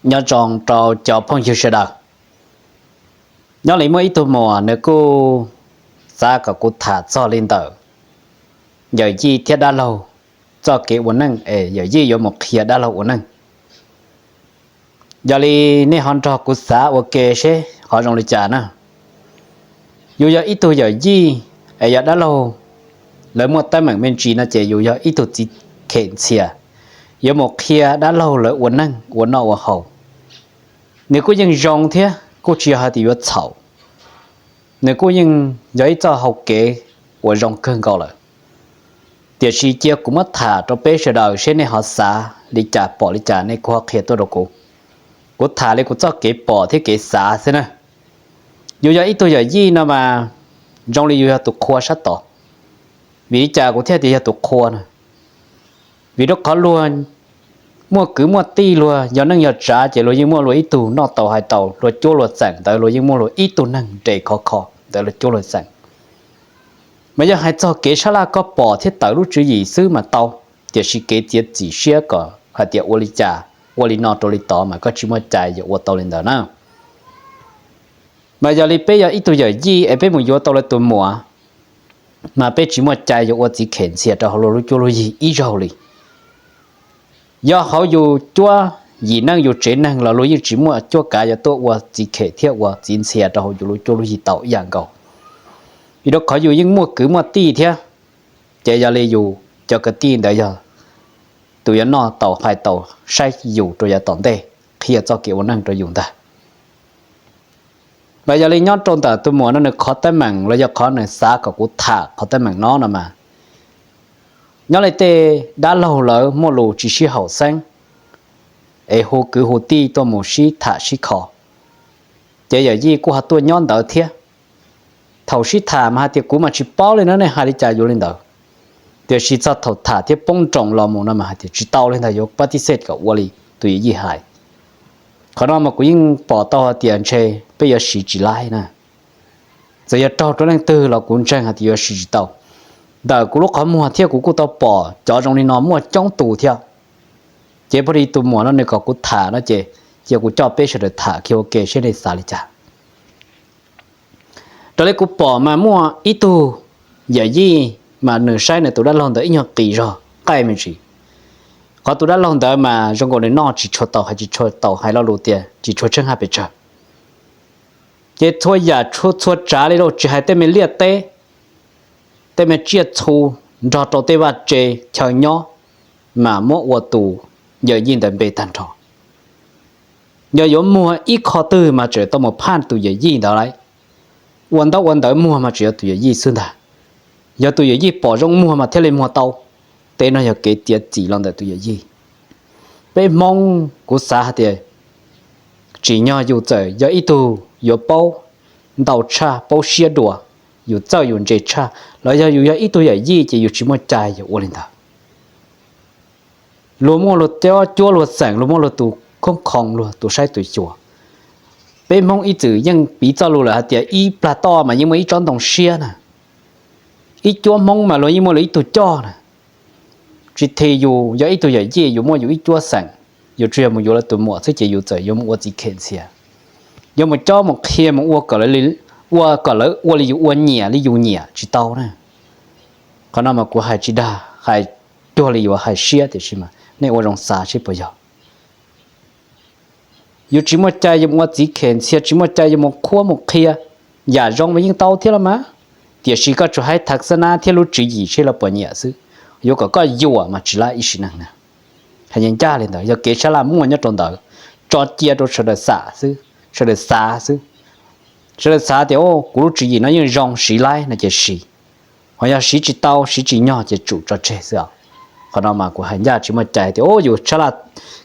Nyob zoo rau cov phooj ywg sawv daws. Nyob li muaj ib tug muam nws kuj xav kom kuv tham txog li ntawm yawm yij thiab dab laug txoj kev ua neej es yawm yij yuav mus qhia dab laug ua neej. Yog li nej ho nrog kuv xav ua ke seb qhov zoo li cas na. Yus yog ib tug yawm yij es yog dab laug lawv muaj teeb meem me ntsis no ces yus yog ib tug txiv khem ntxhias, yuav mus qhia dab laug lawv ua neej ua noj ua haus. Nws kuj yeej zoo thiab kuj tsis yog hais tias yuav txhaum, nws kuj yeej yog ib txoj hau kev uas zoo kawg nkaus lawm. Tiam sis cia kuv muab tham rau peb sawv daws seb nej ho xav li cas pom li cas nej kuj ho qhia tuaj rau kuv. Kuv tham li kuv txoj kev pom thiab kev xav xwb na. Yus yog ib tug yawm yij no mas zoo li yus yog tus qhua sab tod. Vim li cas kuv thiaj tias yog tus qhua na? Vim rau qhov luag muaj kwv muaj tij, luag yog neej yog tsav ces luag yeej muaj luag ib tug noj tau hais tau, luag cuab luag xeem ntawd luag yeej muaj luag ib tug neeg nres khov kho ntawd luag cuab luag xeem. Mas yog hais txog kev sab laj koj pom thiab tawm lub tswv yim xwb mas tau, tiam sis kev txiav txim siab kom hais tias ua li cas ua li no rau li tod mas koj tsis muaj cai yuav ua tau li ntawd na. Mas yog li peb yog ib tug yawm yij es peb mus yuav tau lawv tus muam, mas peb tsis muaj cai yuav ua txiv khem ntxhias rau hauv luag lub cuab lub yig ib zaug li. Yog hauv yus cuab yim neej yus tsev neeg los luag yeej tsis muaj cuab kav yuav tuaj ua txiv khem thiab ua txiv ntxhias rau hauv yus lub cuab lub yig tau ib yam nkaus. Vim rau qhov yus yeej muaj kwv muaj tij thiab, ces yog li yus cov kwv tij ntawd yog tus yuav noj tau hais tau, saib yus rau yav tom ntej, qhia txoj kev ua neej rau yus ntag. Mas yog li nyob rau ntawm tus muam no nws qhov teeb meem los yog qhov nws xav kom kuv tham qhov teeb meem no no mas, nyob li tej dab laug lawv muaj lus tsis sib haum xeeb, es hu kwv hu tij tuaj mus sib tham sib kho, ces yawm yij kuj ho tuaj nyob ntawd thiab. Thaum sib tham mas hais tias kuv mas tsis paub li na, nej hais li cas yuav li ntawd. Tiam sis txog thaum tham thiab poob nroos los mus no mas hais tias tsis tau li ntawd, yuav pab tib xej kom ua li tus yawm yij hais. Qhov no mas kuv yeej pom tau hais tias ntshe peb yuav siv tsis laib na. Txawm yog raug rau leej twg los kuv ntseeg hais tias yuav siv tsis tau. Ntawm kuv lub qhov muag thiab kuv kuj tau pom cov zoo li no muaj coob tus thiab. Ces pab li tus muam no nws kom kuv tham no ces cia kuv coj peb sawv daws tham kiag ua ke seb nej xav li cas. Raws li kuv pom mas muaj ib tug yawm yij mas nws saib nws tus dab laug ntawd ib nyuag qis zog qaij me ntsis. Qhov tus dab laug ntawd mas zoo nkaus nws noj tsis tshua tau, hais tsis tshua tau, hais lo lus tias tsis tshua tsheej haj pes tsawg. Ces txhua yam txhua tsav li lauj, tsis hais tej me liaj teb, tej me tsiaj txhu, nrog rau tej vaj tse chaw nyob, mas muab ua tus yawm yij ntawd npe tag nrho. Yog yuav muag ib qho twg mas tseem tau mus phaj tus yawm yij ntawd lawm. Ua ntaub ua ntawv muag mas tseem yog tus yawm yij xwb ntag. Yog tus yawm yij pom zoo muag mas thiaj li muag tau. Tej no yog kev txiav txim los ntawm tus yawm yij. Peb Hmoob kuv xav hais tias tsim nyog yus txawm yog ib tug yuav paub ntau tshaj, paub siab dua, yus txawj yus ntse tshaj, los yog yus yog ib tug yawm yij ces yus tsis muaj cai yus ua li ntawd. Luag muaj luag cuab luag xeem, luag muaj luag tus khoob khoov, luag tus saib tus xyuas. Peb Hmoob ib txwm yeej piv txoj lus lawm hais tias ib plag toj mas yeej muaj ib tsob ntoo siab na. Ib cuab Hmoob mas luag yeej muaj luag ib tug coj na. Tsis tas yus yog ib tug yawm yij yus muaj yus ib cuab xeem, yus tsuas yog mus yuav lawv tus muam xwb ces yus txawm yuav mus ua txiv khem ntxhias, yuav mus cob mus qhia mus ua kom lawv, ua kom lawv ua li yus ua, nyiam li yus nyiam tsis tau na. Qhov no mas kuv hais tsis dag, hais cuag li yuav hais siab tiam sis mas nej ua zoo xav seb puas yog. Yus tsis muaj cai yuav mus ua txiv khem ntxhias, tsis muaj cai yuav mus qhuab mus qhia. Yam zoo mas yeej tau thiab los mas, tiam sis koj tsuas haib thav xab nab thiab lub tswv yim seb lawv puas nyiam xwb. Yuav kom koj yuam mas tsis laib ib sim neej na. Hais ncaj ncaj li ntawd, yog kev sab laj muaj nyob rau ntawd, tso cia rau sawv daws xav xwb, sawv daws xav xwb. Sawv daws xav tias, o, kuv lub tswv yim no yeej zoo, siv laib no ces siv, ho yog siv tsis tau siv tsis nyog ces tsum tso tseg xwb os. Qhov no mas kuv hais ncaj tsis muaj cai tias, o, yus sab laj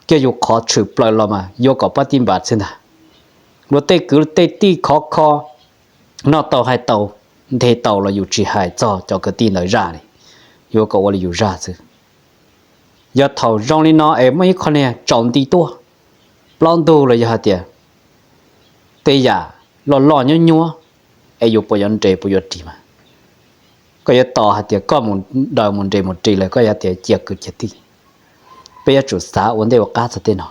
kiag yus qhov tshwm plaws los mas yuav kom pab tib npav xwb ntag. Luag tej kwv tej tij khov kho, noj tau hais tau, nthe tau los yus tsis hais txog cov kwv tij ntawd zaj li, yuav kom ua li yus zaj xwb. Yog thaum zoo li no es muaj ib qho niag tsaus nti tuaj, plaub ntug los yog hais tias tej yam loj loj nyuab nyuab, es yus puas yuav nres puas yuav ris mas, koj yuav tos hais tias koj mus daws mus nres mus ris lawm koj yuav tias cia kwv cia tij. Peb yuav tsum xav ua ntej ua qab txog tej no.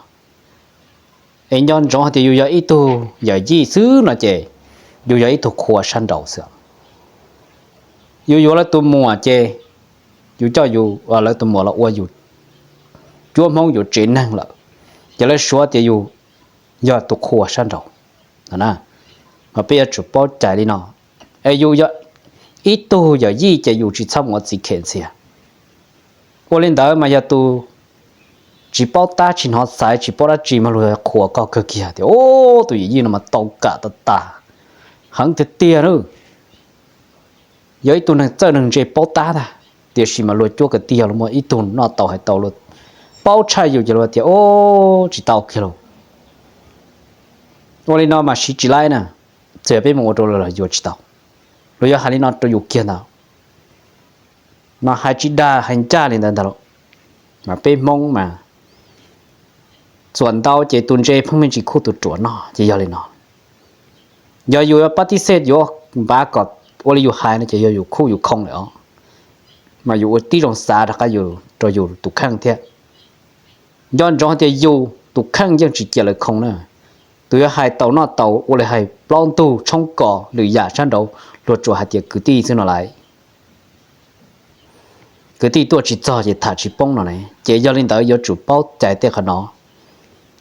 Es nco ntsoov hais tias yus yog ib tug yawm yij xwb no ces yus yog ib tug qhua sab nraud xwb. Yus yuav lawv tus muam ces yus coj yus, lawv tus muam los ua yus cuab Hmoob yus tsev neeg lawm, ces lawv suav tias yus yog tus qhua sab nraud. Mas peb yuav tsum paub cai li no, es yus yog ib tug yawm yij ces yus tsis txhob mus ua txiv khem ntxias. Ua li ntawd mas yog tus tsis paub tab tsis hnov xaiv tsis paub dab tsi mas luag qhuas koj kawg kiag tias, Ub, tus yawm yij no mas tau kam tas tas, heev tiag tiag na. Yog ib tug neeg txawj neeg ntse paub tab tag, tiam sis mas luag cuab kwv tij yog luag muaj ib tug noj tau hais tau luag paub tshaj yus ces luag tias, Ub, tsis tau kiag lauj. Ua li no mas siv tsis laib na, txawm peb mus ua rau luag los yuav tsis tau. Luag yuav hais li no rau yus kiag ntag. Mas hais tsis dag hais ncaj li ntawd ntag lauj. Mas peb Hmoob mas txuas ntau ces tus ntse pheej me ntsis khuj tus ruam noj ces yog li no. Yog yus yuav pab tib xej yuav npav kom ua li yus hais no ces yog yus khuj yus khoo lawm os. Mas yus ua tib zoo xav rov qab yus rau yus tus kheej thiab. Nco ntsoov hais tias yus tus kheej yeej tsis cia lawv khoo na. Tus yuav hais tau noj tau ua li hais plaub ntug tshoob kos lwm yam sab nraud luag tsuas hais tias kwv tij xwb no lauj. Kwv tij tuaj tsis txog ces tham tsis poob no ne. Ces yog li ntawd yuav tsum paub cai tej qhov no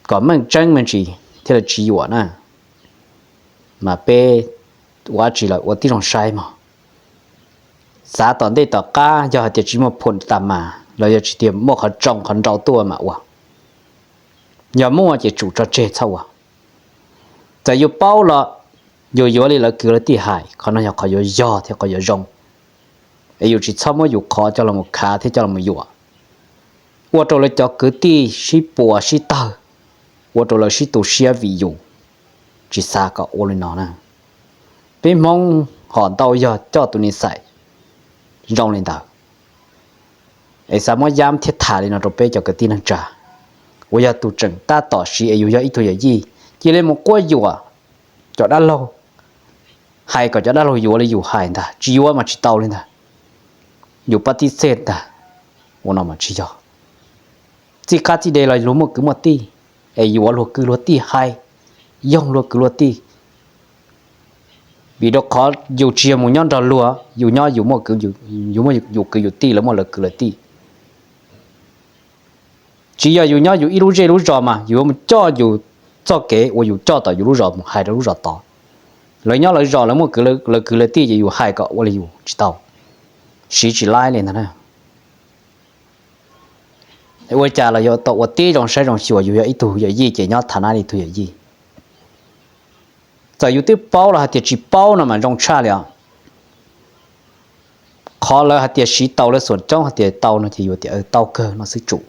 kom meej tseeb me ntsis thiaj li tsis yuam na. Mas peb ua dab tsi los ua tib zoo saib mog. Xav tom ntej tom qab yog hais tias tsis muaj phum tas mas los yog tsis tias muaj qhov tsoo qhov nrau tuaj mas ua. Yog muaj ces tsum tso tseg txhob ua. Txawm yus paub los yus yuav li lawv kwv lawv tij hais, qhov no yog qhov yuav yog thiab qhov yuav zoo. Es yus tsis txhob muab yus qhov coj los khav thiab coj los yuam, ua rau lawv cov kwv tij sib puas sib tawg, ua rau lawv sib tu siab vim yus tsis xav kom ua li no na. Peb Hmoob hom ntau yog coj tus ni xais zoo li ntawd. Es xav muab yab thiab tham li no rau peb cov kwv tij neej tsa uas yog tus tseem tab tom siv es yus yog ib tug yawm yij, cia li mus quab yuam cov dab laug, hais kom cov dab laug yuav li yus hais ntag, tsis yuav mas tsis tau li ntag. Yus pab tib xej ntag, ua no mas tsis yog. Txij qab txij de los luag muaj kwv muaj tij, es yuav luag kwv luag tij hais, yoog luag kwv luag tij. Vim rau qhov yus tsis yog mus nyob nrog luag, yus nyob yus muaj kwv, yus muaj yus kwv yus tij, lawv muaj lawv kwv lawv tij. Tsis yog yus nyob yus ib lub zej lub zos mas yus yuav mus coj yus txoj kev uas yus coj tom yus lub zos mus hais rau lub zos tod. Lawv nyob lawv zos lawv muaj kwv lawv kwv lawv tij ces yus hais kom ua li yus tsis tau, siv tsis laib li ntag na. Ua cas los yuav tau ua tib zoo saib zoo xyuas, yus yog ib tug yawm yij ces nyob tham nab li tug yawm yij. Txawm yus twb paub los hais tias tsis paub no mas zoo tshaj li os. Qhov lawv hais tias siv tau, lawv xuas coob hais tias tau no ces yus tias tau kawg no xwb tsum.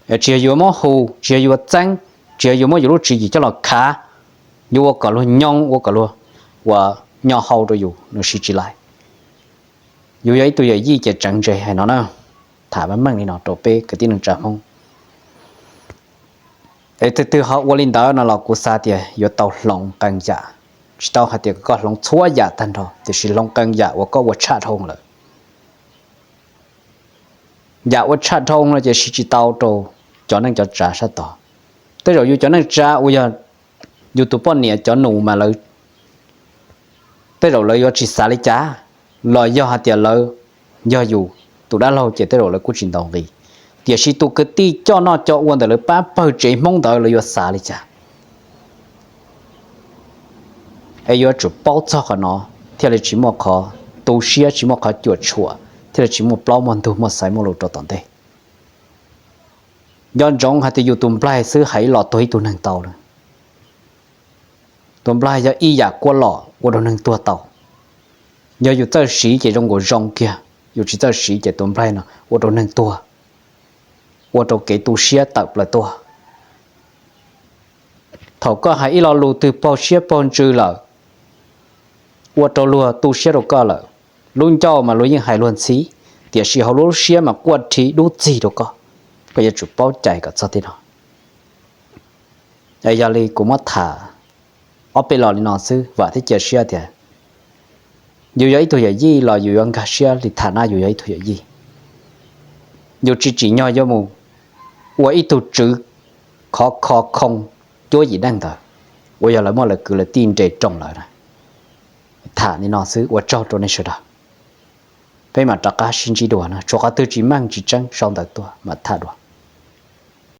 Tsis yog yuav muab hu, tsis yog yuav txeeb, tsis yog yuav muab yus lub tswv yim coj los khav, yuav ua kom luag nyoo, ua kom luag uas nyo hau rau yus, nws siv tsis laib. Yus yog ib tug yawm yij ces tseev ntse hais no na, tham meej meej li no rau peb kwv tij neej tsa Hmoob. Es tus twg ho ua li ntawd no los kuv xav tias yuav tau hloov qee yam, tsis tau hais tias koj hloov txhua yam tag nrho, tiam sis hloov qee yam uas koj ua tshaj dhau lawm. Yam ua tshaj dhau no ces siv tsis tau rau cov neej cov tsav sab tod. Tej zaum yus cov neej tsa uas yog yus tus poj niam cov nus mas lawv, tej zaum lawv yuav tsis xav li cas, los yog hais tias lawv yog yus tus dab laug ces tej zaum lawv kuj tsis ntaus nqi. Tiam sis tus kwv tij coj noj coj ua ntawm lawv pab pawg tsev Hmoob ntawd lawv yuav xav li cas? Es yuav tsum paub txog qhov no thiaj li tsis muaj qhov tu siab, tsis muaj qhov cuam tshuam, thiaj li tsis muaj plaub muaj ntug muaj xaiv muaj lus rau tom ntej. Nco ntsoov hais tias yus tus nplaig xwb hais ib los tuag ib tug neeg tau lawm. Tus nplaig yog ib yam kuab lom ua rau neeg tuag tau. Yog yus txawj siv ces zoo nkaus zoo kiag, yus tsis txawj siv ces tus nplaig no ua rau neeg tuag, ua rau kev tu siab tawm plaws tuaj. Thaum koj hais ib lo lus twg paug siab paug ntsws lawm, ua rau luag tu siab rau koj lawm, lub ncauj mas luag yeej hais luag ntxhi, tiam sis hauv lub siab mas quaj rhi dub txig rau koj. Koj yuav tsum paub cai kom txog tej no. Es yog li kuv muab tham ob peb lo li no xwb, vam thiab cia siab tias yus yog ib tug yawm yij los yus yuav nkag siab li tham nab yus yog ib tug yawm yij. Yus tsis tsim nyog yuav mus ua ib tug tswv khov kho khoo cuab yim neej ntawd uas yog lawv muaj lawv kwv lawv tij nres roos lawm na. Tham li no xwb, ua tsaug rau nej sawv daws. Peb mam rov qab sib ntsib dua na, tshuav qhov twg tsis meej tsis tseeb sau ntawv tuaj mam tham dua.